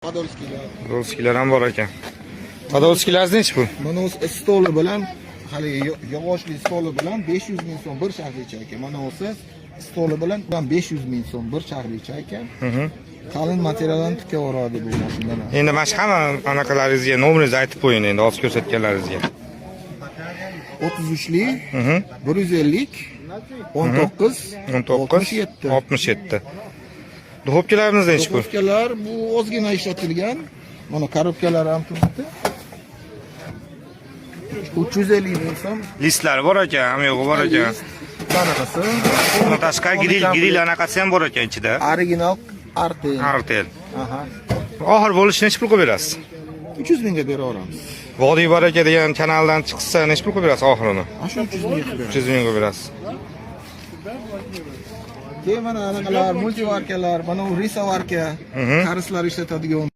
Podolskiylar. Podolskilar ham bor ekan. Podolskilar nechi pul? Mana o'zi stoli bilan, haligi yog'ochli stoli bilan 500 ming so'm bir charxlicha aka. Mana o'zi stoli bilan 500 ming so'm bir charxlicha aka. Qalin materialdan tikaveradi bu mashinalar. Endi mana shu hamma anaqalaringizga nomeringizni aytib qo'ying endi hozir ko'rsatganlaringizga. 33lik, 150, 19, 19 67. 67. Духовка larimiz nechi pul? Духовка lar bu ozgina ishlatilgan. Mana коробка lar ham turibdi. 350 ming so'm. Listlari bor ekan, hamma yo'g'i bor ekan. Qanaqasi? Bundan tashqari grill anaqasi ham bor ekan ichida. Original Artel. Artel. Aha. Oxir bo'lishi nechi pul qilib berasiz? 300 mingga bera olamiz. Vodiy Baraka degan kanaldan chiqsa nechi pul qilib berasiz oxirini? Ana shu 300 mingga qilib beramiz. 300 ming qilib berasiz. Keyin mana anaqalar, мультиварка lar, mana u рисоварка, koreyslar ishlatadigan.